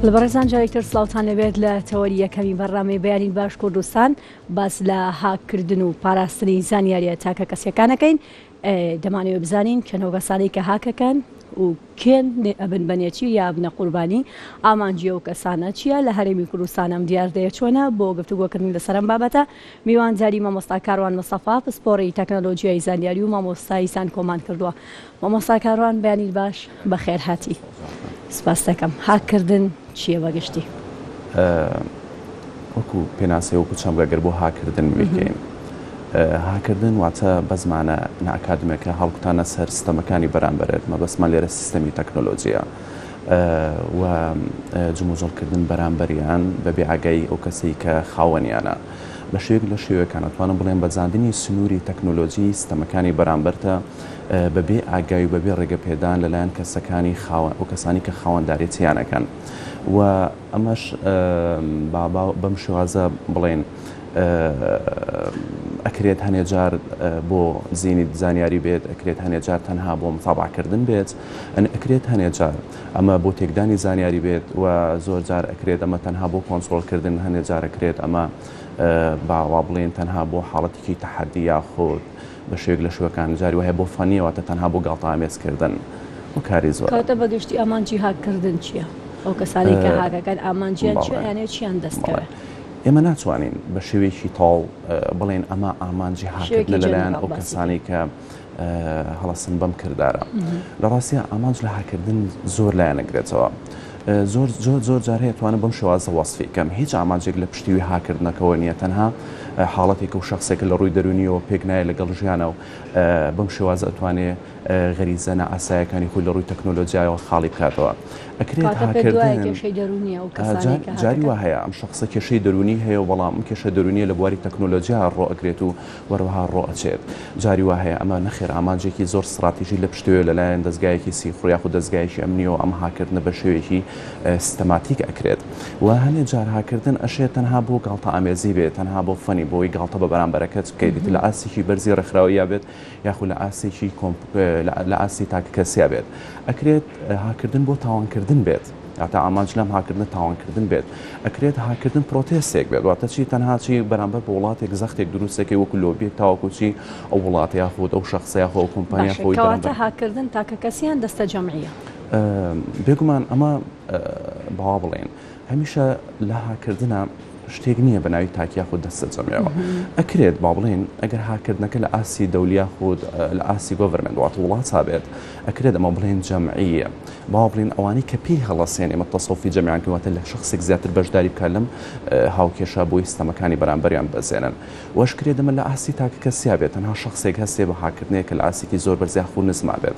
لە بەڕێزان جارێکتر سلااوان لەبێت لە تەوەری یەکەمی بەرنامەی بەیانی باش کوردستان باس لە هاککردن و پاراستنی زانیاریە تاکە کەسیەکانەکەین دەمانەوێت بزانین کێن ئەو کەسانەی کە هاکەکەن و کێن ئەبن بە نێچیر یا ئەبنە قوربانی، ئامانجی ئەو کەسانە چییە لە هەرێمی کوردستان ئەم دیاردەیە چۆنە، بۆ گفتوگۆکردن لەسەر ئەم بابەتە میوانداری مامۆستا کاروان مستەفا پسپۆڕی تەکنەلۆجیای زانیاری و مامۆستای زانکۆمان کردووە. مامۆستا کاروان بەیانیت باش بەخێرهاتی. سپاست دەکەم. هاککردن چییە بە گشتی؟ وەکو پێناسەی وەکو چەمکە گەر بۆ هاککردن بیکەین هاککردن واتە بە زمانە نائەکادیمیەکە هەڵکوتانە سەر سیستەمەکانی بەرامبەرت مەبەستمان لێرە سیستەمی تەکنۆلۆجیە و جموجڵکردن بەرامبەریان بە بێ ئاگایی ئەو کەسەی کە خاوەنیانە بە شێوەیەک لە شێوەکان ئەتوانم بڵێم بەزاندنی سنووری تەکنۆلۆجی سیستەمەکانی بەرامبەرتە بەبێ ئاگای و بەبێ ڕێگەپێدان لەلایەن کەسەکانی خاوەن ئەو کەسانی کە خاوەندارێتیان ئەکەن و ئەمەش با بەم شێوازە بڵێین ئەکرێت هەنێ جار بۆ زینی زانیاری بێت ئەکرێت هەنێ جار تەنها بۆ متابعکردن بێت ئەکرێت هەنێ جار ئەمە بۆ تێکدانی زانیاری بێت و زۆر جار ئەکرێت ئەمە تەنها بۆ کۆنترۆڵکردن هەنێ جار ئەکرێت ئەمە با وا بڵێن تەنها بۆ حاڵەتێکی تەحەدی یاخود بە شێوەیەک لە شێوەکان جاری وایە بۆ funny واتە تەنها بۆ گاڵتەئامێزکردن و کاری زۆرە. کەواتە بە گشتی ئامانجی هاککردن چییە؟ ئەو کەسانەی کە هاکەکەن ئامانجیان چییە یانێ چیان دەست کەوێ؟ ئێمە ناتوانین بە شێوەیەکی تەواو بڵێین ئەمە ئامانجی هاککردنە لەلایەن ئەو کەسانەی کە هەڵەسن بەم کردارە. لە ڕاستیا ئامانج لە هاککردن زۆر لایەن ئەگرێتەوە. زۆر زۆر زۆر جار هەیە توانم بەم شێوازە وەسفی کەم هیچ ئامانجێک لە پشتیوی هاکردنەکەەوە نییە تەنها حاڵەتێکە و شخصێکە لە ڕووی دەرونیەوە پێک نایە لەگەڵ ژیانە و بەم شێوازە ئەتوانێ غەریزە نائاسایەکانی خۆی لە ڕووی تەکنۆلۆجیایەوە خاڵی بکاتەوە. ئەکرێت هاککردن جاری وا هەیە ئەم شەخسە کێشەی دەروونی هەیە و بەڵام ئەم کێشە دەروونیە لە بواری تەکنۆلۆجیا ڕۆ ئەگرێت و وەروەها ڕۆ ئەچێت. جاری وا هەیە ئەمە نەخێر ئامانجێکی زۆر ستڕاتیژی لە پشتەوەیە لەلایەن دەزگایەکی سیخوڕ یاخود دەزگایەکی ئەمنیەوە ئەم هاککردنە بە شێوەیەکی ستەماتیک ئەکرێت و هەنێ جار هاککردن ئەشێت تەنها بۆ گاڵتەئامێزی بێت تەنها بۆ funny بۆی گاڵتە بە بەرامبەرەکەت بکەیت لە ئاستێکی بەرزی ڕێکخراوەییا بێت یاخود لە ئاستێکی لە ئاستی تاکەکەسیا بێت. ئەکرێت هاککردن بۆ تاوانکردن بێت، واتە ئامانج لەم هاککردنە تاوانکردن بێت. ئەکرێت هاککردن protest ێک بێت، واتە چی تەنها چی بەرامبەر بە وڵاتێک زەختێک دروست دەکەی وەکو لۆبیەک تاوەکو چی ئەو وڵاتە یاخود ئەو شەخسە یاخود ئەو کۆمپانیا باشە خۆی کەواتە بەرامبەر هاککردن تاکەکەسی یان دەستەجەمعییە؟ بێگومان ئەمە با وا بڵێین هەمیشە لە هاککردنا شتێک نییە بە ناوی تاک یاخود دەستەجەمعەوە. ئەکرێت با بڵێین ئەگەر هاککردنەکە لە ئاستی دەولی یاخود لە ئاستی government واتە وڵاتا بێت ئەکرێت ئەمە بڵێن جەمعییە. با بڵێین ئەوانەی کە پێی هەڵەسێن ئێمە تەسەوفی جەمعیان کردووە واتە لە شەخسێک زیاتر بەشداری بکات لەم هاوکێشە بۆی ستەمەکانی بەرامبەریان ببەزێنن. وەشکرێت ئەمە لە ئاستی تاکەکەسیا بێت تەنها شەخسێک هەستێ بە هاککردنێک کە لە ئاستێکی زۆر بەرز یاخود نزما بێت.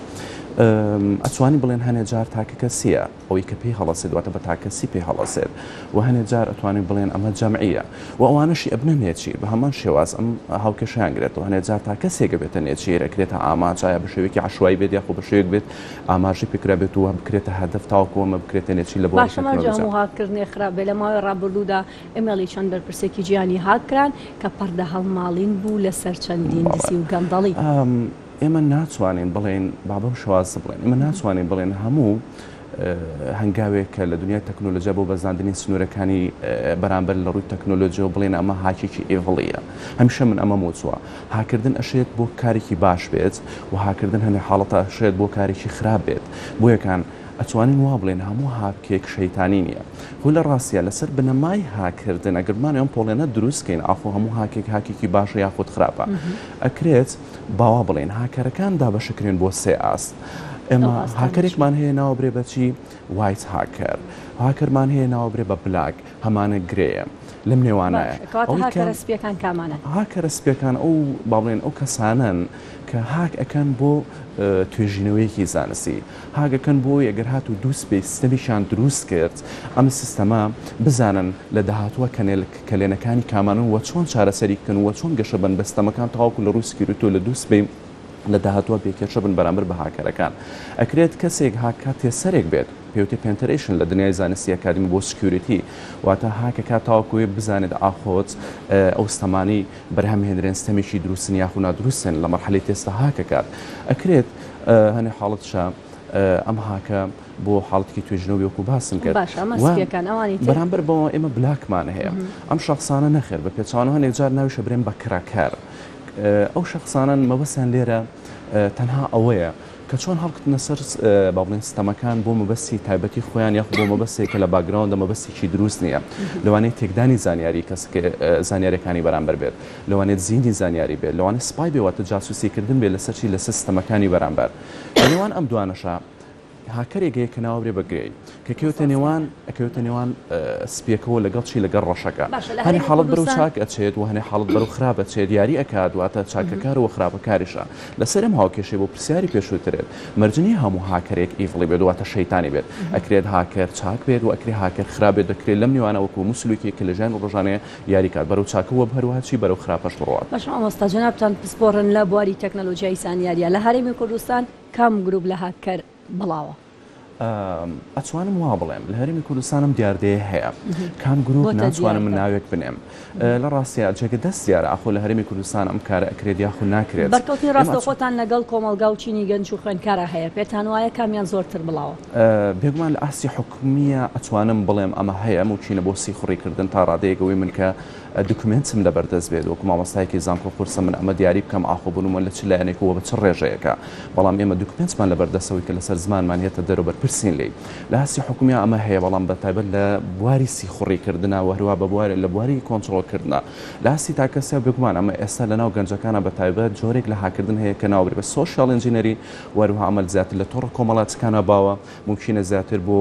ئەتوانین بڵێن هەنێ جار تاکەکەسییە. ئەوەی کە پێی هەڵەسێت واتە بە تاکەسی پێی هەڵەسێت و هەنێ جار ئەتوانین بڵێن ئەمە جەمعیە و ئەوانەشی ئەبنە نێچیر بە هەمان شێواز ئەم هاوکێشەیان گرێتەوە هەنێ جار تا کەسێک ئەبێتە نێچیر ئەکرێتە ئامانج ئایا بە شێوەیەکی عەشوایی بێت یاخۆ بە شێوەیەک بێت ئاماژەی پێکرا بێت و بکرێتە هەدەف تاوەکو ئەمە بکرێتە نێچیر لە بواری باشە مەرجە تەکنۆلۆجیا. هەموو هاککردنێک خراپ بێت لە ماوەی ڕابردوودا ئیمێڵی چەند بەرپرسێکی جیهانی هاککران کە پەردە هەڵماڵین بوو لەسەر چەندین بەڵێ دزی و گەندەڵی. ئێمە ناتوانین بڵێین، با بەم شێوازە بڵێین، ئێمە ناتوانین بڵێین هەموو هەنگاوێک کە لە دنیای تەکنۆلۆژیا بۆ بەزاندنی سنوورەکانی بەرامبەر لە ڕووی تەکنۆلۆژیەوە بڵێن ئەمە هاکێکی evil یە. هەمیشە من ئەمەم وتووە. هاکردن ئەشێت بۆ کارێکی باش بێت و هاکردن هەنێ حاڵەتە ئەشێت بۆ کارێکی خراپ بێت. بۆیەکان ئەتوانین وا بڵێین هەموو هاکێک شەیتانی نییە. خۆ لە ڕاستیا لەسەر بنەمای هاکردن ئەگەر بمانەوێ ئەم پۆڵێنە دروست کەین ئاخۆ هەموو هاکێک هاکێکی باشە یاخود خراپە ئەکرێت با وا بڵێین هاکەرەکان دابەشەکرێن بۆ سێ ئاست. ئێمە هاکەرێکمان هەیە ناوەبرێ بە چی؟ white hacker. هاکەرمان هەیە ناوەبرێ بە black، هەمانە gray ە. لەم نێوانایە. باشە کەواتە هاکەرە سپییەکان کامانەن؟ هاکەرە سپییەکان ئەو با بڵێین ئەو کەسانەن کە هاک ئەکەن بۆ توێژینەوەیەکی زانستی. هاک ئەکەن بۆ ئەوەی ئەگەر هاتوو دوو سبەی سیستەمێکیان دروست کرد ئەم سیستەمە بزانن لە داهاتووە کەلێنەکانی کامانەن و چۆن چارەسەری بکەن و چۆن گەشە بەن بە ستەمەکان تاوەکو لە ڕووی security و لە دوو سبەی لە داهاتووە بێ کێشە بن بەرامبەر بە هاکەرەکان. ئەکرێت کەسێک هاک کات tester ێک بێت، پێوتێ penetration لە دنیای زانستی ئەکادیمی بۆ security، واتە هاکەکات تاوەکو وێ بزانێت ئاخۆ ئەو ستەمانەی بەرهەم هێنرێن ستەمێکی دروستن یاخو نادروستن لە مەرحەلەی تێستە هاکەکات. ئەکرێت هەنێ حاڵەتشە. ئەم هاکە بۆ حاڵەتێکی توێژینەوە بێ وەکو باسم کرد. باشە ئەمە سپیەکان ئەوانی تر؟ بەرامبەر بەوە ئێمە black مان هەیە ئەم شەخسانە نەخێر بە پێچەوانەوە هەندێک جار ناویشە برێن بە cracker ئەو شەخسانەن مەبەستیان لێرە تەنها ئەوەیە کە چۆن هەڵکتنە سەر با بڵێن ستەمەکان بۆ مەبەستی تایبەتی خۆیان یاخود بۆ مەبەستێک کە لە background ە مەبەستێکی دروست نییە لەوانەیە تێکدانی زانیاری کەس زانیاریەکانی بەرامبەر بێت لەوانەیە دزینی زانیاری بێت لەوانەیە spy بێ واتە جاسوسی کردن بێت لەسەر چی لەسەر ستەمەکانی بەرامبەر لە نێوان ئەم دوانەشا هاکەرێک هەیە کە ناوەبرێ بە gray کە کەوێتە نێوان ئەکەوێتە نێوان سپیەکەوە لەگەڵ چی لەگەڵ ڕەشەکە هەنێ حاڵەت بەرەو چاک ئەچێت و هەنێ حاڵەت بەرەو خراپ ئەچێت یاری ئەکات واتە چاکەکار و خراپەکاریشە لەسەر ئەم هاوکێشەی بۆ پرسیاری پێشووترت مەرج نییە هەموو هاکەرێک evil ی بێت واتە شەیتانی بێت ئەکرێت هاکەر چاک بێت و ئەکرێ هاکەر خراپ بێت دەکرێت لەم نێوانە وەکو موسلوکێک کە لە ژیانی ڕۆژانەیە یاری کات بەرەو چاکە و هەروەها چی بەرەو خراپەش بڕوات. باشە مامۆستا جەنابتان پسپۆڕن لە بواری تەکنەلۆجیای زانیاریە لە هەرێمی کوردستان کام گروپ لە هاککەر بڵاوە؟ ئەتوانم وا بڵێم لە هەرێمی کوردستان ئەم دیاردەیە هەیە کام گروپ ناتوانم من ناوێک بنێم لە ڕاستیا جێگە دەست دیارە ئاخۆ لە هەرێمی کوردستان ئەم کارە ئەکرێت یاخود ناکرێت. بەرکەوتنی ڕاستەوخۆتان لەگەڵ کۆمەڵگا و چینی گەنج و خوێندکارا هەیە پێتان وایە کامیان زۆرتر بڵاوە؟ بێگومان لە ئاستی حکومییە ئەتوانم بڵێم ئەمە هەیە مومکینە بۆ سیخوڕی کردن تا ڕادەیەک ئەوەی من کە document م لەبەردەست بێت وەکو مامۆستایەکی زانکۆ قورسە من ئەمە دیاری بکەم ئاخۆ بنومە لە چ لایەنێک و بە چ ڕێژەیەکە بەڵام ئێمە document مان لەبەردەستەوەی کە لەسەر زمانمان یەتە دەرو بەرپرسین لێی لە ئاستی حکومیا ئەمە هەیە بەڵام بە تایبەت لە بواری سیخوڕی کردنا و هەروەها بە بواری لە بواری کۆنترۆڵ کردنا لە ئاستی تاکەسیا بێگومان ئەمە ئێستا لەناو گەنجەکانە بە تایبەت جۆرێک لە هاککردن هەیە کە ناوبرێ بە social engineering و هەروەها ئەمە زیاتر لە تۆڕە کۆمەڵاتیەکانا باوە مومکینە زیاتر بۆ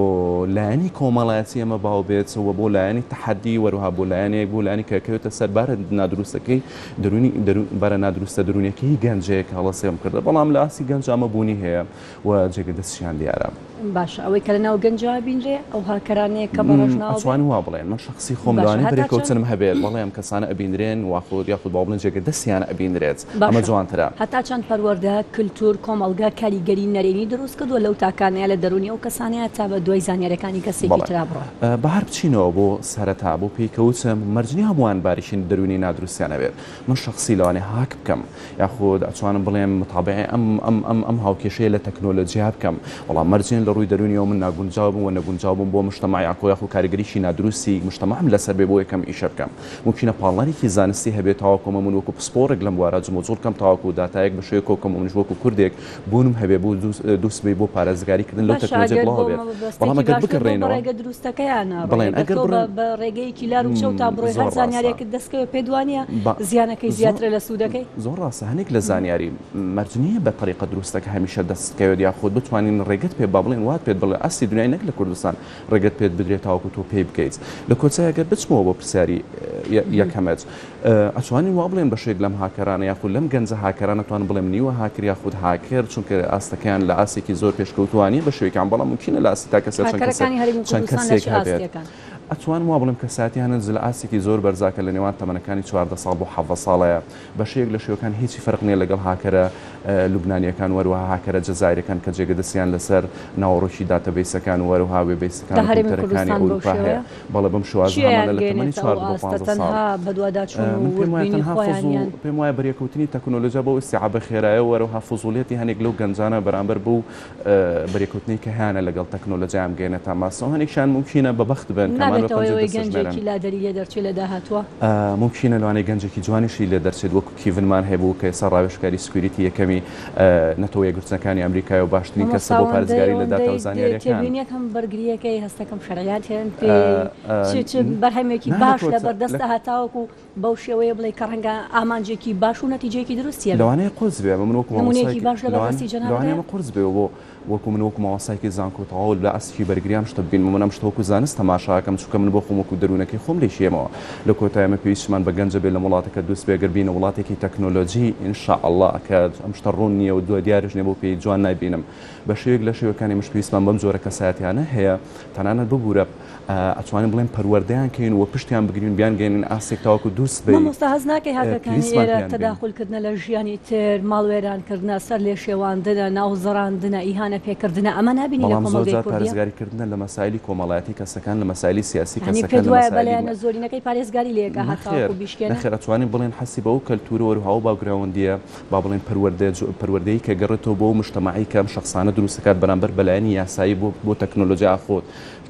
لایەنی کۆمەڵایەتی ئەمە باو بێت و بۆ لایەنی تەحەدی و هەروەها بۆ لایەنێک بۆ لایەنی کە کەوێتە سەر بارە نادروستەکەی دەروونی دەروون بارە نادروستە دەروونیەکەی گەنجێک هەڵەسێم کردە بەڵام لە ئاستی گەنج ئەمە بوونی هەیە و جێگە دەستیان دیارە. باشە ئەوەی کە لەناو گەنجا بینرێ ئەو هاکەرانەیە کە بە ڕەش ناوە ئەتوانم وا بڵێن من شەخسی خۆم لەوانەیە بەرێکەوتنم هەبێت بەڵێ ئەم کەسانە ئەبینرێن واخود یاخود با بڵێن جێگە دەستیان ئەبینرێت ئەمە جوانترە. هەتا چەند پەروەردە، کلتور، کۆمەڵگە کاریگەری نەرێنی دروست کردووە لەو تاکانەیا لە دەروونی ئەو کەسانەیا تا بە دوای زانیاریەکانی کەسێکی ترا بڕۆن؟ بەڵێ با هەر بچینەوە بۆ سەرەتا بۆ پێی کە وتم مەرج نیە هەمووان باریی دەروونی نادروستیان هەبێت من شەخسی لەوانەیە هاک بکەم یاخود ئەتوانم بڵێم متابعەی ئەم ئەم ئەم ئەم هاوکێشەیە لە تەکنۆلۆجیا بکەم بەڵام مەرج نیە لە ڕووی دەروونیەوە من ناگونجاو بم و نەگونجاو بم بۆ مجتەمەع یاخۆ یاخود کاریگەریی نادروستی مجتەمەعم لەسەر بێ بۆ یەکەم ئیشە بکەم مومکینە پاڵنەرێکی زانستی هەبێت تاوەکو ئەمە من وەکو پسپۆڕێک لەم بوارە جموجوڵ بکەم تاوەکو داتایەک بە شێوەیەک کۆبکەم و منیش وەکو کوردێک بوونم هەبێ بۆ دووسبەی بۆ پارێزگاری کردن لەو باشە تەکنۆلۆجیە ئەگەر بڵاو بۆ بێت بەڵام مەبەستێکی ئەگەر باشتر بۆ بە بگەڕێینەوە ڕێگە دروستەکەیانە ڕۆی بڵێن ئەگەر ئەگەر تۆ بە بڕۆین بە ڕێگەیەکی لار و چەوتا بڕۆی هەر زۆر ڕاستە زانیاریەکت دەست کەوێ پێت وانیە با زیانەکەی زۆر زیاترە لە سوودەکەی؟ زۆر ڕاستە هەنێک لە زانیاری مەرج نییە بە تەریقە دروستەکە هەمیشە دەست بکەوێت یاخود بتوانین ڕێگەت پێ با بڵێن وات پێت بڵێ ئاستی دنیای نەک لە کوردستان ڕێگەت پێت بدرێت تاوەکو تۆ پێی بگەیت. لە کۆتایی گەر بچمەوە بۆ پرسیاری یەکەمت، ئەتوانین وا بڵێن بەشێک لەم هاکەرانە یاخود لەم گەنجە هاکەرانە توانم بڵێم نیوە هاکر یاخود هاکر چونکە ئاستەکەیان لە ئاستێکی زۆر پێشکەوتووە نییە بە شێوەیەکی عام بەڵام مومکینە لە ئاستی تاکە کەسە چەند کەسێک هاکەرەکانی هەرێمی چەند کوردستان لە کەسێک چ هەبێت. ئاستێکان؟ ئەتوانم وا بڵێم کەسایەتیان لە ئاستێکی زۆر بەرزا کە لە نێوان تەمەنەکانی 14 ساڵ بۆ 17 ساڵەیە بە شێوەیەک لە شێوەکان هیچی فەرق نییە لەگەڵ هاکەرە لوبنانییەکان و هەروەها هاکەرە جەزائیرەکان کە جێگە دەستیان لەسەر ناوەڕۆکی database ەکان و هەروەها لە web ەکان و هەرێمی کۆمپیوتەرەکانی کوردستان بەو ئەوروپا هەیە شێوەیە؟ بەڵێ بەم شێوازە چی هەمانە لە تەمەنی ئەیانگەیەنێتە ئەو 14 بۆ ئاستە؟ 15 ساڵ تەنها بەدواداچوون و من پێم وایە وردبینی تەنها خۆیان فزوڵ یان؟ پێم وایە بەرێکەوتنی تەکنۆلۆجیا بەو ئیستیعابە خێرایە و هەروەها فزوڵیەتی هەنێک لەو گەنجانە بەرامبەر بەو بەرێکەوتنەی کە هەیانە لەگەڵ تەکنۆلۆجیا ئەمگەیەنێتە ماستەوە هەنێکیان مومکینە بە بەخت بن کە مانەوە نابێتەوە پەنجە ئەوەی دەستە ژمێرن. گەنجێکی لادەری لێ دەرچێ لە داهاتووا؟ مومکینە لەوانەیە گەنجێکی جوانیشی لێ دەرچێت وەکو کیڤنمان هەبوو کە ئێستا ڕاوێژکاری security یەکەمی نەتەوە یەکگرتنەکانی ئەمریکایە و باشترین کەسە مامۆستا بۆ ئەوەندەی پارێزگاری لە داتا و ئەوەندەی زانیاریەکان. تێبینیەکەم بەرگریەکەی هەستەکەم شەرعیات هێن پێی چ چ بەرهەمێکی نا لە باش کۆتا لەبەر لە دەستە هەتاوەکو بەو شێوەیە بڵێی کە ڕەنگە ئامانجێکی باش و نەتیجەیەکی دروستی هەبێ. لەوانەیە قورس بێ ئەمە من وەکو نموونەیەکی مامۆستایەکی باش لەبەر لەوان دەستی جەنابت لەوانەیە هەیە؟ ئەمە قورس بێ بۆ وەکو من وەکو مامۆستایەکی زانکۆ تەواو لە ئاستێکی بەرگری ئەم شتە ببینم و من ئەم شتە وەکو زانست تەماشا ئەکەم چونکە من بۆ خۆم وەکو دەروونەکەی خۆم لێی شێمەوە لە کۆتایی ئەمە پێویستمان بە گەنجە بێ لەم وڵاتە کە دروست بێ گەر بینە وڵاتێکی تەکنۆلۆجی ان شاء اللە کە ئەم شتە ڕوون نییە و دوا دیارش نییە بۆ پێی جوان نایبینم بە شێوەیەک لە شێوەکان ئێمەش پێویستمان بەم جۆرە کەسایەتیانە هەیە تەنانەت ببورە ئەتوانین بڵێن پەروەردەیان کەین و پشتیان بگرین بیانگەیەنین ئاستێک تاوەکو دووسبەی مامۆستا هەست ناکەی هاکەکانی پێویستمان ئێرە پێیان بێ. تەداخول کردنە لە ژیانی تر، ماڵ وێران کردنە، سەر لێ شێواندنە، ناو زڕاندنە، ئیهانە. متمانە پێکردنە ئەمە نابینی لە بەڵام زۆر کۆمەڵگەی جار کوردیە؟ پارێزگاری کردنە لە مەسایلی کۆمەڵایەتی کەسەکان لە مەسایلی سیاسی یانی کەسەکان پێت لە وایە بە مەسایلی لایەنە زۆرینەکەی پارێزگاری لێ ئەکا نەخێر هەتاوەکو بیشکێنێ؟ نەخێر ئەتوانین بڵێین حەسی بە ئەو کەلتوورە وەروها ئەو باکگراوندیە با بڵێین پەروەردە پەروەردەیی کە گەڕێتەوە بۆ ئەو مجتەمەعەی کە ئەم شەخسانە دروست ئەکات بەرامبەر بە لایەنی یاسایی بۆ بۆ تەکنۆلۆجیا ئاخۆ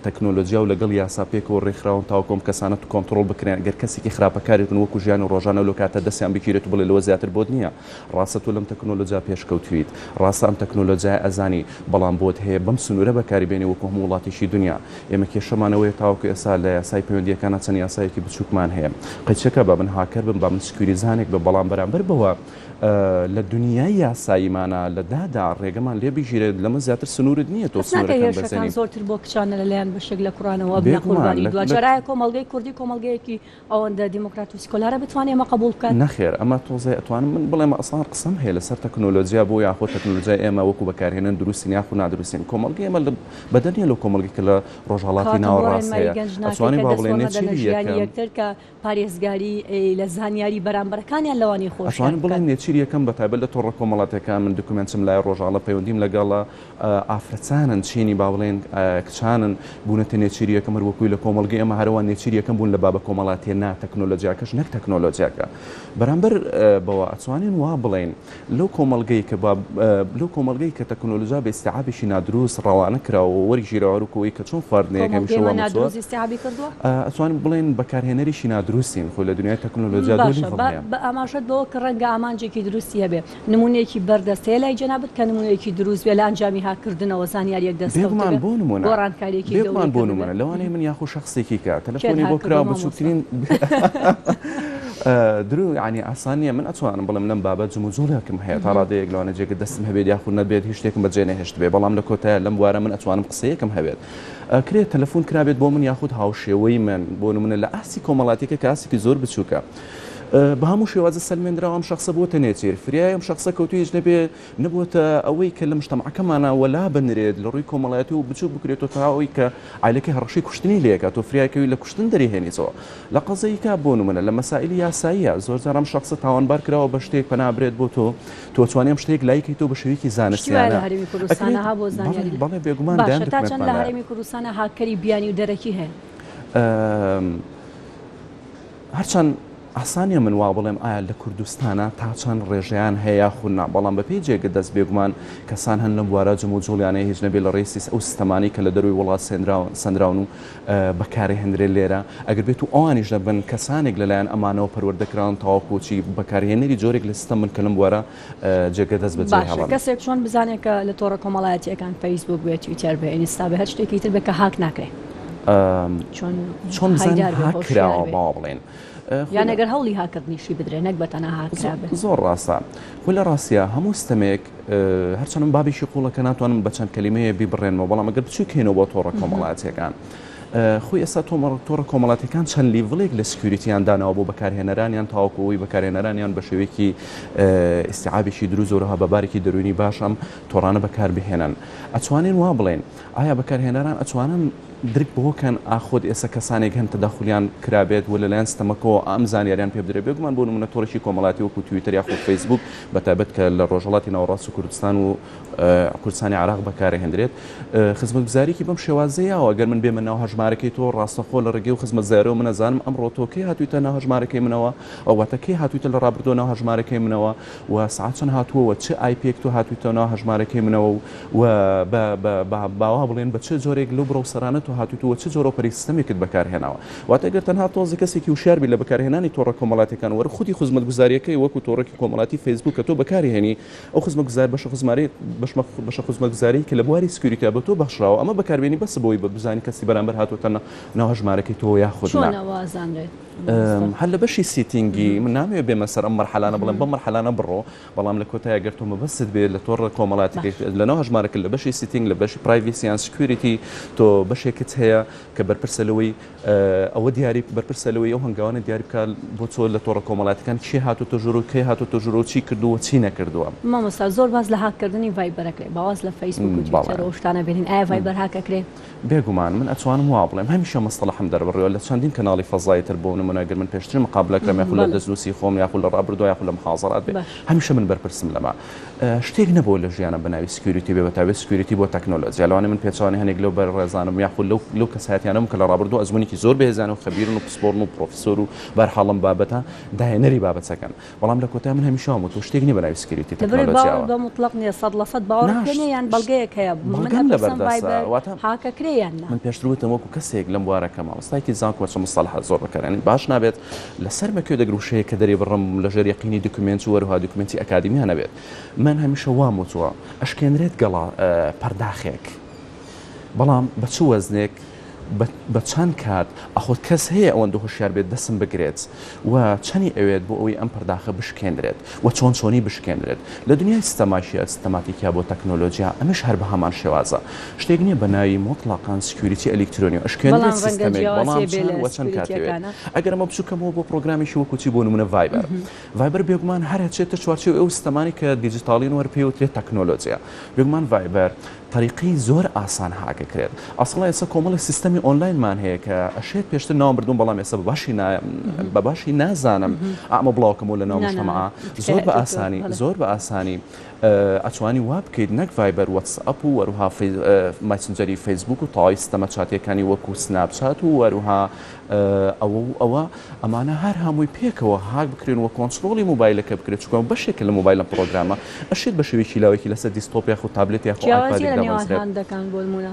تەکنۆلۆجیا و لەگەڵ یاسا پێکەوە ڕێکخراون تاوەکو ئەم کەسانە کۆنتڕۆڵ بکرێن گەر کەسێکی خراپەکاریش بن وەکو ژیانی ڕۆژانە لەو کاتە دەستیان بگیرێت و بڵێ لەوە زیاتر بۆت نییە ڕاستە تۆ لەم تەکنۆلۆجیا پێشکەوتویت ڕاستە ئەم تەکنۆلۆجیایە ئەزانی بەڵام بۆت هەیە بەم سنوورە بەکاری بێنی وەکو هەموو وڵاتێکی دنیا ئێمە کێشەمان ئەوەیە تاوەکو ئێستا لە یاسای پەیوەندییەکانا چەند یاسایەکی بچووکمان هەیە قەیچەکە با من هاکەر بم با من سکیوریزانێک بم بەڵام بەرامبەر بەوە لە دنیای یاساییمانا لە دادا ڕێگەمان لێ بگیرێت لەمە زیاتر سنوورت نییە تۆ هەست ناکەی سنوورەکان هێرشەکان بەزێنی. زۆرتر بۆ کچانە لەلایەن بەشێک لە کوڕانەوە ئەبنە بێگومان قوربانی لە لە دواجار ئایا کۆمەڵگەی کوردی کۆمەڵگەیەکی ئەوەندە دیموکرات و سیکۆلارە بتوانێ ئەمە قبوڵ بکات؟ نەخێر ئەمە تۆزێ ئەتوانم من بڵێم ئەسڵان قسەم هەیە لەسەر تەکنۆلۆجیا بۆ یاخۆ تەکنۆلۆجیای ئێمە وەکو بەکارهێنەر دروستین یاخو نادروستین کۆمەڵگەی ئێمە بەدەر نییە لەو کۆمەڵگەی کە لە ڕۆژهەڵاتی کەواتە بۆ ناوەڕاست ڕێنمایی هەیە گەنج ناکەی ئەتوانین کە با دەست بڵێین وەرنەدەنە نێچیری ژیانی یەکەم یەکتر کە پارێزگاری لە زانیاری بەرامبەرەکانیان لەوانی خۆشیان ئەتوانم بکەن. بڵێم نێچیر یەکەم بە تایبەت لە تۆڕە کۆمەڵاتیەکان من دوکومێنتم لایە ڕۆژاڵە پەیوەندیم لەگەڵە ئافرەتانن چینی با بڵێین کچانن بوونەتە نێچیری یەکەم هەر وەکوی لە کۆمەڵگەی ئێمە هەروا نێچیری یەکەم بوون لە بابە کۆمەڵاتیە نا تەکنۆلۆجیاکەش نەک تەکنۆلۆجیاکە بەرامبەر بەوە ئەتوانین وا بڵێین لەو کۆمەڵگەی کە با لەو کۆمەڵگەی کە تەکنۆلۆجیا بە ئیستیعابێکی نادروست ڕەوانە کراوە و وەرگیراوە هەروەکو ئەوەی کە چۆن خواردنەیەک کۆمەڵگەی هەمیشە ئێمە وا مەچووە نادروست ئیستیعابی کردووە؟ ئەتوانین بڵێین بەکارهێنەریشی نادروستین خۆی لە دنیای تەکنۆلۆجیا دوو باشە لیڤڵ با هەیە. بە ئاماژەت بەوە کە ڕەنگە ئامانجێکی دروستی هەبێ نموونەیەکی بەردەست هەیە لای جەنابت کە نموونەیەکی دروست بێ لە ئەنجامی هاککردنەوە زانیارییەک دەست بێگومان کەوتبێ بۆ نموونە گۆڕانکارییەکی بێگومان گەورەی بۆ کردبێ؟ نموونە لەوانەیە من یاخو شەخسێکی کە کێت تەلەفۆنی بۆ هاک کردووە کراوە مامۆستا؟ بچووکترین درو یانی ئاسان نییە من ئەتوانم بڵێم لەم بابە جموجوڵێکم هەیە تا ڕادەیەک لەوانەیە جێگە دەستم هەبێت یاخود نەبێت هیچ شتێکم بەجێ نەهێشتبێ بەڵام لە کۆتایە لەم بوارە من ئەتوانم قسەیەکم هەبێت ئەکرێت تەلەفۆن کرابێت بۆ من یاخود هاوشێوەی من بۆ نمونە لە ئاستی کۆمەڵاتیەکە کە ئاستێکی زۆر بچووکە بە هەموو شێوازە سەلمێندراوە ئەم شەخسە بۆتە نێچیر فریای ئەم شەخسە کەوتو هیچ نەبێ نەبووەتە ئەوەی کە لە مجتەمعەکەمانا وەلا بنرێت لە ڕووی کۆمەڵایەتی و بچووک بکرێتەوە تا ئەوەی کە عایلەکەی هەڕەشەی کوشتنی لێ ئەکات تۆ فریای کەوی لە کوشتن دەریهێنیتەوە لە قەزەیکا بۆ نمونە لە مەسائیلی یاساییە زۆر جار ئەم شەخسە تاوانبار کراوە بە شتێک پەنا برێت بۆ تۆ تۆ ئەتوانی ئەم شتەیەک لای کەیتەوە بە شێوەیەکی شتی وایە لە زانستیانە هەرێمی ئەکرێت کوردستانا ها بۆ بەڵێ زانیاری لە بەڵێ بێگومان دەیان باشە تا چەند دوکمێنتمان لە لایە. هەرێمی کوردستانا هاککەری بیانی و دەرەکی هەیە؟ ئەم هەرچەند ئاسان نیە من وا بڵێم ئایا لە کوردستانا تا چەند ڕێژەیان هەیە یاخود نا، بەڵام بەپێی جێگە دەست بێگومان کەسان هەن لەم بوارە جموجوڵیان هەیە هیچ نەبێ لە ڕێی ئەو سیستەمانەی کە لە دەرەوەی وڵات سەندراون و بەکارئەهێندرێن لێرە ئەگەر بێت و ئەوانیش نەبن کەسانێک لەلایەن ئەمانەوە پەروەردە کراون تاوەکو چی بەکارهێنەری جۆرێک لە سیستەم بن کە لەم بوارە جێگە دەست بەجێ باشە هێڵن. کەسێک چۆن بزانێت کە لە تۆڕە کۆمەڵایەتییەکان فەیسبووک بێ تویتەر بێ ئینستا بێ هەر شتێکی تر بێ کە هاک ناکرێ چۆن چۆن بزانین هایدار بێ هاک هۆشیار کراوە بێ با بڵێین یان ئەگەر هەوڵی هاککردنیشی بدرێ نەک بە تەنها هاک کرابێ. زۆر ڕاستە خۆی لە ڕاستیا هەموو ستەمێک هەرچەند من بابێکی قوڵە کە ناتوانم بە چەند کەلیمەیە بیبڕێنمەوە بەڵام ئەگەر بچووکەینەوە بۆ تۆڕە کۆمەڵایەتیەکان خۆی ئێستا تۆڕە کۆمەڵاتیەکان چەند level ێک لە security یان داناوە بۆ بەکارهێنەرانیان تاوەکو ئەوەی بەکارهێنەرانیان بە شێوەیەکی ئیستیعابێکی دروست زۆرەها بە بارێکی دەروونی باش ئەم تۆڕانە بەکاربهێنن ئەتوانین وا بڵێین ئایا بەکارهێنەران ئەتوانن درک بەوە کەن ئاخۆد ئێستا کەسانێک هەن تەداخولیان کرابێت و لەلایەن ستەمەکەوە ئەم زانیاریان پێ بدرێت بێگومان بۆ نمونە تۆڕێکی کۆمەڵاتی وەکو تویتەر یاخود فەیسبوک بەتایبەت کە لە ڕۆژهەڵاتی ناوەڕاست و کوردستان و کوردستانی عێراق بەکارەهێندرێت خزمەتگوزاریکی بەم شێوازە یاوە گەر من بێمە ناو هەژمارەکەی تۆ ڕاستەخۆ لە ڕێگەی و خزمەتگوزاریەوە من ئەزانم ئەمڕۆ تۆ کەی هاتوویتە ناو هەژمارەکەی منەوە ئەو واتە کەی هاتوویتە لە ڕابردووە ناو هەژمارەکەی منەوە و سەعات چەند هاتووە و چ IP یەک تۆ هاتوویتە ناو هەژمارەکەی منەوە و و بە بە بە باوا بڵێن بە چ جۆرێک لەو browser انە تۆ هاتوویت و چ جۆرە operating system ێکت بەکارهێناوە واتە گەر تەنها تۆزێ کەسێکی وشیار بی لە بەکارهێنانی تۆڕە کۆمەڵاتیەکان وەر خودی خزمەتگوزاریەکەی وەکو تۆڕێکی کۆمەڵاتی فەیسبوک کە تۆ بەکاری هێنی ئەو خزمەتگوزار بەشە خزماری بەشە خزمەتگوزاری کە لە بواری security بە تۆ بەخشراوە ئەمە بەکاربێنی بەسە بۆی بە بزانی کەسی بەرامبەر هاتووەتە ناو هەژمارەکەی تۆ یاخود نا. چۆن ئەوە ئەزانرێت؟ هەر لە بەشی setting ی من نامەوێت بێمە سەر ئەم مەرحەلانە بڵێم بەم مەرحەلانە بڕۆ بەڵام لە کۆتایە گەر تۆ مەبەستت بێت لە تۆڕە کۆمەڵاتیەکەی لە ناو هەژمارەکە لە بەشی setting لە بەشی privacy یان security تۆ بەشێکت هەیە کە بەرپرسە لەوەی ئەوە دیاری بەرپرسە لەوەی ئەو هەنگاوانە دیاری بکات بۆ چۆ لە تۆڕە کۆمەڵاتیەکان کێ هاتۆتە ژوور و کەی هاتۆتە ژوور و چی کردووە و چی نەکردووە. مامۆستا زۆر باس لە هاککردنی ڤایبەر ئەکرێ با واز لە فەیسبوک و تویتەر و ئەو شتانە بێنین ئایا ڤایبەر هاک ئەکرێ؟ بێگومان من ئەتوانم وا بڵێم هەمیشە مستەڵەحم دەربڕیوە لە چەندین کەناڵی فەزایی تر بۆ. نمونە گەر من پێشتر مقابلە کرام یاخود لە دەستنووسی خۆم یاخود لە ڕابردووە یاخود لە محازەرات بێ هەمیشە من بەرپرسم لەمە. شتێک نەبووە لە ژیانم بە ناوی security بێ بەتایبەت security بۆ تەکنۆلۆجیا لەوانەیە من پێچەوانەی هەنێک لەو بەڕێزانم یاخود لەو لەو کەسایەتیانەم کە لە ڕابردوو ئەزموونێکی زۆر بەهێزیانە و خەبیرن و پسپۆڕن و پرۆفیسۆر و بەرحاڵ لەم بابەتە داهێنەری بابەتەکەن بەڵام لە کۆتای من هەمیشە وام وتووە شتێک نییە بە ناوی security لەبەرئەوەی باوەڕت تەکنۆلۆجیاوە بە موتڵەق نییە 100% باوەڕت نا پێ نییە یان بەڵگەیەک هەیە من بەڵگەم ئەپرسم لەبەردەستە ڤایبەر واتە هاکەکرێ یان نا؟ من پێشتر وتم وەکو کەسێک لەم بوارە کە مامۆستایەکی زانکۆ چ مستەڵەحە زۆر بەکارێنین باش نابێت لەسەر مەکوێ دەگر وشەیەک کە دەری بڕم لەژێر یەقینی دوکومێنت و وەروها دوکومێنتی ئەکادیمیا نەبێت من هەمیشە وام وتووە ئەشکێنرێت گەڵا پەرداخێک بەڵام بە چ وەزنێک بە چەند کات ئەخۆ کەس هەیە ئەوەندە هۆشیار بێت دەسم بگرێت و چەنی ئەوێت بۆ ئەوەی ئەم پەرداخە بشکێنرێت و چۆن چۆنی بشکێنرێت لە دنیای ستەماشیا ستەماتیکیا بۆ تەکنۆلۆجیا ئەمەش هەر بە هەمان شێوازە شتێک نییە بە ناوی موتڵەقان security ئەلیکترۆنی و ئەشکێنرێت بەڵام ڕەنگە سیستەمێک بەڵام جیاوازیە بێ چەند لە و چەند کات ئەوێت security یەکانە. ئەگەر ئەمە بچووکەمەوە بۆ پڕۆگرامێکی وەکو چی بۆ نموونە ڤایبەر ڤایبەر بێگومان هەر ئەچێتە چوارچێوەی ئەو سیستەمانەی کە دیجیتاڵین و هەر پێی وترێت تەکنۆلۆجیا بێگومان ڤایبەر تەریقەی زۆر ئاسان هاک ئەکرێت ئەسڵا ئێستا کۆمەڵێک سیستەمی ئۆنلاینمان هەیە کە ئەشێت پێشتر ناوم بردوون بەڵام ئێستا بە باشی نا بە باشی نازانم ئەمە بڵاوکەمەوە لە ناو نا نا مجتەمەعا زۆر تکایە بە دکتۆر ئاسانی بەڵێ. زۆر بە ئاسانی ئەتوانی وا بکەیت نەک ڤایبەر وەتسئەپ و وەروها ماسنجەری فەیسبوک و تەواوی ستەمە چاتیەکانی وەکو سناپ چات و وەروها ئەوە و ئەوە ئەمانە هەر هەمووی پێکەوە هاک بکرێن و کۆنترۆڵی مۆبایلەکە بکرێت چونکە ئەمە بەشێکە لە مۆبایل ئەم پڕۆگرامە ئەشێت بە شێوەیەکی لاوەکی لەسەر desktop یاخود تابلێت یاخود جیاوازیە ئایپادێک لە نێوان دابنرێت. هاندەکان بۆ نمونە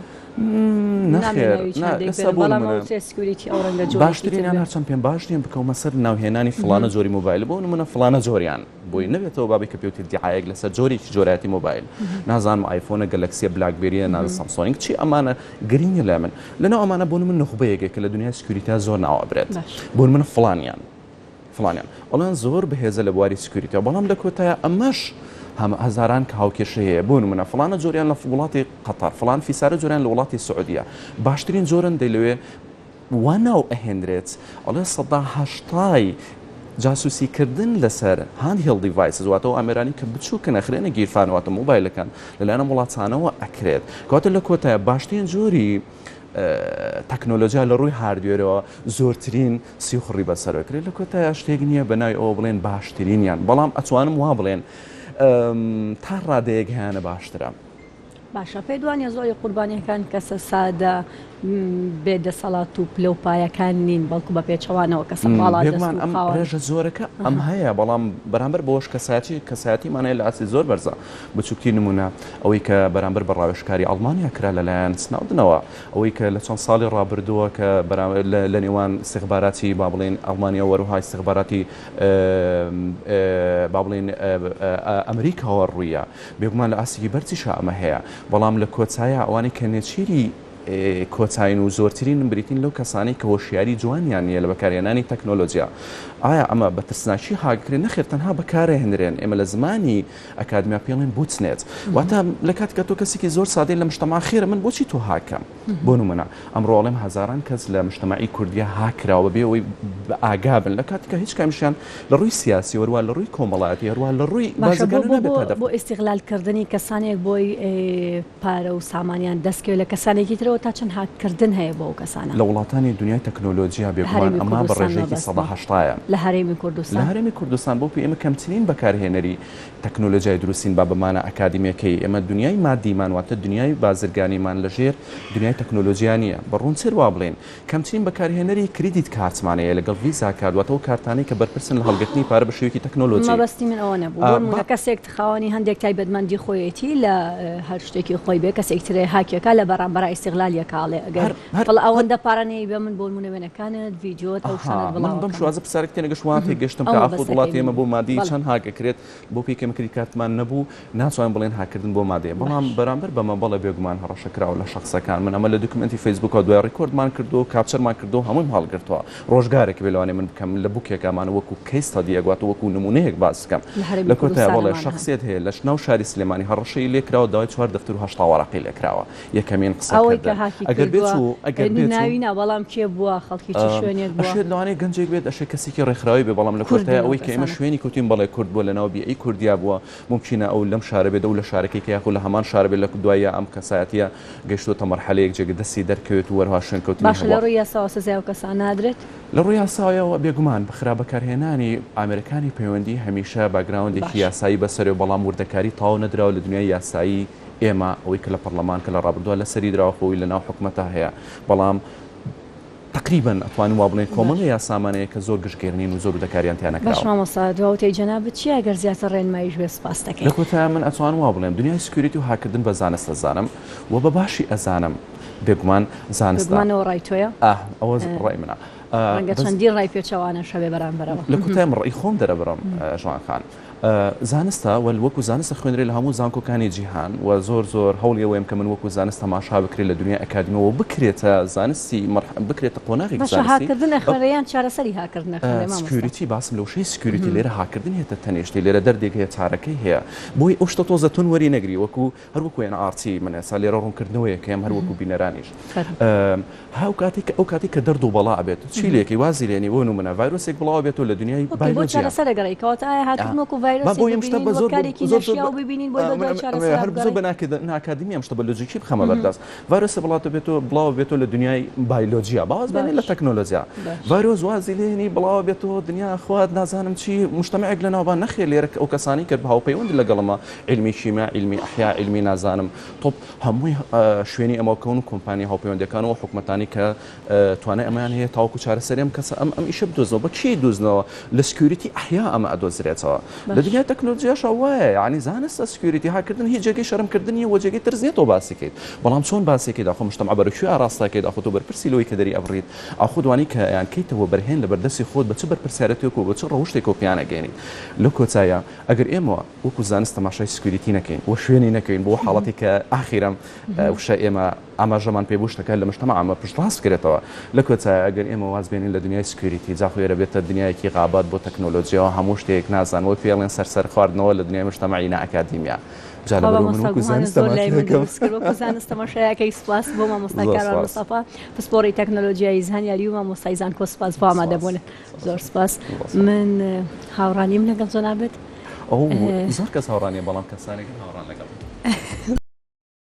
نەخێر نامەوێ ناوی نا هاندێک ئێستا بێنم بۆ بەڵام نمونە ئەو security ئەو ڕەنگە جۆرێکی تر باشترینیان بێ. هەرچەند پێم باش نییە بکەومە سەر ناوهێنانی فڵانە جۆری مۆبایل بۆ نمونە فڵانە جۆریان بۆی نەبێتەوە بابی کە پێوترێت دیعایەک لەسەر جۆرێکی جۆرایەتی مۆبایل نازانم ئایفۆنە گەلەکسیە بلاکبێریە نازانم سامسۆنگ چی ئەمانە گرنگ نیە لای من لەناو ئەمانە بۆ من نوخبەیەکە کە لە دنیای security تا زۆر ناو ئەبرێت بۆ من فڵانیان فڵانیان ئەڵێن زۆر بەهێزە لە بواری security بەڵام لە کۆتایە ئەمەش هەم هەزاران کە هاوکێشە هەیە بۆ نمونە فڵانە جۆریان لە وڵاتی قەتەر فڵان فیسارە جۆریان لە وڵاتی سعودیە باشترین جۆرن دەی لەوێ وا ناو ئەهێنرێت ئەڵێ سەدا هەشتای جاسوسی کردن لەسەر handheld devices واتە ئەو ئامێرانی کە بچووکن ئەخرێنە گیرفان واتە مۆبایلەکان لەلایەن ئەم وڵاتانەوە ئەکرێت کەواتە لە کۆتایە باشترین جۆری تەکنۆلۆژیا لە ڕووی hardware ەوە زۆرترین سیخوڕی بەسەرەکرێت لە کۆتایە شتێک نییە بە ناوی ئەوە بڵێن باشترینیان بەڵام ئەتوانم وا بڵێن تا ڕادەیەک هەیانە باشترە. باشە پێت وانیە زۆری قوربانیەکان کەسە سادە بێ دەسەڵات و پلە و پایەکان نین بەڵکو بە پێچەوانەوە کەسە باڵا دەست بێگومان و ئەم خاوەن ڕێژە زۆرەکە ئەم هەیە بەڵام بەرامبەر بەوەش کەسایەتی کەسایەتیمان هەیە لە ئاستی زۆر بەرزە بچووکترین نمونە ئەوەی کە بەرامبەر بە ڕاوێژکاری ئەڵمانیا کرا لەلایەن سناودنەوە ئەوەی کە لە چەند ساڵی ڕابردووە کە لە نێوان ئیستیخباراتی با بڵێین ئەڵمانیا و وەروها ئیستیخباراتی با بڵێین ئەمریکاوە ڕوویە بێگومان لە ئاستێکی بەرزیشا ئەمە هەیە، بەڵام لە کۆتایا ئەوانەی کە نێچیری کۆتاین و زۆرترینن بریتین لەو کەسانەی کە هۆشیاری جوانیان نییە لە بەکارهێنانی تەکنۆلۆجیا. ئایا ئەمە بە ترسناکی هاککرێن؟ نەخێر تەنها بەکارئەهێنرێن. ئێمە لە زمانی ئەکادمیا پێڵێن botnet. واتە لە کاتێکا تۆ کەسێکی زۆر سادەی لە مجتەماع خێرە من بۆچی تۆ هاککەم؟ بۆ نمونە ئەمڕۆ ئەڵێم هەزاران کەس لە مجتەمەعی کوردیا هاک کراوە بەبێ ئەوەی بە ئاگا بن لە کاتێکا هیچ کامیشیان لە ڕووی سیاسی هەروا لە ڕووی کۆمەڵایەتی هەروا لە ڕووی باشە بۆ بازرگانی بۆ نابێت بۆ هەدەف بۆ ئیستیغلال کردنی کەسانێک بۆی پارە و سامانیان دەست کەوێت لە کەسانێکی ترەوە تا چەند هاک کردن هەیە بۆ ئەو کەسانە؟ لە وڵاتانی دنیای تەکنۆلۆجیا بێگومان هەرێمی ئەمە بە کوردستان ڕێژەیەکی سەدا مەبەستمە هەشتایە. لە هەرێمی لە کوردستان. هەرێمی کوردستان بەو پێی ئێمە کەمترین بەکارهێنەری تەکنۆلۆجیای دروستین با بە مانا ئەکادیمیەکەی ئێمە دنیای مادیمان واتە دنیای بازرگانیمان لە ژێر دنیای تەکنۆلۆجیا نییە بە ڕوونتر وا بڵێین کەمترین بەکارهێنەری credit card مان هەیە لەگەڵ ڤیزا کارت واتە ئەو کارتانەی کە بەرپرسن لە هەڵگرتنی پارە بە شێوەیەکی تەکنۆلۆجی. مەبەستی من ئەوە نەبوو بۆ نموونە کەسێک خاوەنی هەندێک تایبەتمەندی خۆیەتی لە هەر شتێکی خۆی بێ کەسێک ترێ هاکیەکا لە بەرامبەرا ئیستیغلالیەکا ئەڵێ ئەگەر وەڵا ئەوەندە پارە نەیەی بە من بۆ نموونە وێنەکانت ڤیدیۆت ئەو شتانەت ئەها من بڵاو بەم ئەکەم. شێوازە پرسیارەکە تێنەگەشتم وا تێگەشتم ئەو کە ئاخۆ مەبەستەکەی وڵاتی من ئێمە بوو بۆ مادی بەڵێ. چەند هاک ئەکرێت بۆ پێی کەم credit card مان نەبوو ناتوانین بڵێین هاککردن بۆ مادەیە بەڵام باش. بەرامبەر بەمە بەڵێ بێگومان هەڕەشە کراوە لە شەخسەکان من ئەمە لە دوکمێنتی فەیسبووکەوە دوای record مان کردووە و capture مان کردووە و هەموویم هەڵگرتووە ڕۆژگارێک بێ لەوانەیە من بکەم لە book ێک ئەمانە وەکو case study ەک واتە وەکو نموونەیەک باس بکەم لە هەرێمی لە کۆتایە کوردستان بەڵێ ئەمانە هەن. شەخسیەت هەیە لە ناو شاری سلێمانی هەڕەشەی لێ کراوە داوای چوار دەفتەر و 80 وەرەقەی لێ کراوە یەکەمین ئەوەی کە قسەکردن. کە هاکی ئەگەر بێت کردووە و ئەگەر بێت و ناوی نا بەڵام کێ بووە خەڵکی چ شوێنێک بووە؟ ئەشێت لەوانەیە گەنجێک بێت ئەشێ کەسێکی ڕێکخراوی بێ بەڵام لە کورد کۆتایە بوون ئەو ئەوەی کە ئێمە کەسانە. شوێنی کەوتین بەڵێ کورد بووە لەناو بیئەی کوردیا بووە مومکینە ئەو لەم شارە بێت ئەو لە شارەکەی کە یاخود لە هەمان شار بێت لە دواییا ئەم کەسایەتیە گەیشتووەتە مەرحەلەیەک جێگە دەستی دەرکەوێت و وەرها شوێنکەوتنی باشە لە هەبووە. ڕووی یاساوە سزای ئەو کەسانە نادرێت؟ لە ڕووی یاسایەوە بێگومان خراپ بەکارهێنانی ئامێرەکانی پەیوەندی هەمیشە background ێکی باشە. یاسایی بەسەرێ بەڵام وردەکاری تەواو نەدراوە لە دنیای یاسایی ئێمە ئەوەی کە لە پەڕلەمان کە لە ڕابردووە لەسەری دراوە خۆی لە ناو حکومەتا هەیە بەڵام تەقریبەن ئەتوانین وا بڵێین کۆمەڵێ باش. یاسامان هەیە کە زۆر گشتگیر نین و زۆر وردەکاریان تیا باش نەکراوە. مامۆستا دوا وتەی جەنابت چیە گەر زیاتر ڕێنماییش بێ سوپاست لە دەکەین. کۆتایا من ئەتوانم وا بڵێم دنیای security و هاککردن بە زانست ئەزانم و بە باشی ئەزانم بێگومان زانستە. بێگومان ئەوە ڕای تۆیە. ئاه ئەوە ڕای منە. ڕەنگە بەس چەندین ڕای پێچەوانەش هەبێ بەرامبەرەوە. لە کۆتایا من ڕەئی خۆم دەرەبڕم ژوان خان. زانستە و وەکو زانست ئەخوێنرێ لە هەموو زانکۆکانی جیهان و زۆر زۆر هەوڵی ئەوەیەم کە من وەکو زانست تەماشا بکرێ لە دنیای ئەکادیمیەوە بکرێتە زانستی مەرح بکرێتە قۆناغێکی باشە زانستی هاککردن ئەخوێنرێ یان چارەسەری هاککردن ئەخوێنرێ مامۆستا؟ security باسم لە وشەی security لێرە هاککردن هێتە تەنێشتی لێرە دەردێک هەیە چارەکەی هەیە بۆی ئەو شتە تۆزە تون وەری نەگری وەکو هەر وەکو ئێن ئاڕ تی من ئێستا لێرە ڕوونکردنەوەیەک هەیەم هەر وەکو بینەرانیش هاو کاتێک کە ئەو کاتێک کە دەرد و بەڵا ئەبێت چی لێکەی وازی لێنی بۆ نمونە ڤایرۆسێک بڵاو بێتەوە لە دنیای okay بۆ بایلۆجیا چارەسەر ئەگەڕێی کەواتە ئایا هاتوون وەکو با ڤایرۆسێک بۆ ئەم شتە ببینین بە وەک زۆر کارێکی زۆر زۆر نەشیاو ببینین بۆی بەدوای چارەسەرا هەر زۆر بگەڕێین بە ناکادیمی ئەم شتە بە لۆجیکی بخەمە بەردەست ڤایرۆسێ بڵاو بێتەوە بڵاو بێتەوە لە دنیای بایلۆجیا با واز بێنین لە باش تەکنۆلۆجیا باش ڤایرۆس وازی لێنی بڵاو بێتەوە دنیا خوات نازانم چی مجتەمعێک لە ناوبان نەخێر لێرە ئەو کەسانی کە هاوپەیوەند لەگەڵمە عیلمی کیمیا عیلمی ئەحیا عیلمی نازانم طب هەمووی شوێنی ئەمە کەون و کۆمپانیا هاوپەیوەندەکان و حکومەتانی کە توانای ئەمەیان هەیە تاوەکو چارەسەری ئەم کەسە ئەم ئەم ئیشە بدۆزنەوە بە کێی دۆزنەوە لە security ئەحیا ئەمە ئەدۆزرێتەوە لە باش. دنیای تەکنۆلۆجیاشا وایە یعنی زانستە security هاککردن هیچ جێگەی شەرمکردن نییە و جێگەی ترس نییە تۆ باسی کەیت بەڵام چۆن باسی کەیت ئاخۆ مجتەمع بەرەو کوێ ئاراستە کەیت ئاخۆ تۆ بەرپرسی لەوەی کە دەری ئەبڕیت ئاخۆ دوانی کە یان کەیتە وەبەرهێن لە بەردەستی خۆت بە چ بەرپرسیارەتێک و بە چ ڕەوشتێکەوە پێیان ئەگەیەنیت لەو کۆتایە ئەگەر ئێمە وەکو زانست تەماشای security نەکەین و شوێنی نەکەوین بۆ حاڵەتی کە ئاخیرەم وشە ئێمە ئاماژەمان پێ بوو شتەکە لە مجتمع ئەمە پشتڕاست بکرێتەوە لە کۆتایە ئەگەر ئێمە واز بێنین لە دنیای security جا خۆ ئێرە بێتە دنیایەکی غابات بۆ تەکنۆلۆجیاوە هەموو شتێک نازان وەک پێڵێن سەر سەر خواردنەوە لە دنیای مجتمعی نائەکادیمیا جا خوا لەبەرەوە من مامۆستا وەکو گومانت زانست زۆر لای تەماشا من دەکەم دروست کرد وەکو زانست تەماشایەکەی سوپاس بۆ مامۆستا زۆر کاروان سوپاس مستەفا پسپۆڕی تەکنۆلۆجیای زانیاری و مامۆستای زانکۆ سوپاس بۆ سوپاس ئامادەبوونت زۆر سوپاس سوپاس. من هاوڕانیم لەگەڵ جەنابت ئەو زۆر کەس هاوڕانیە بەڵام کەسانێک هاوڕان لەگەڵ.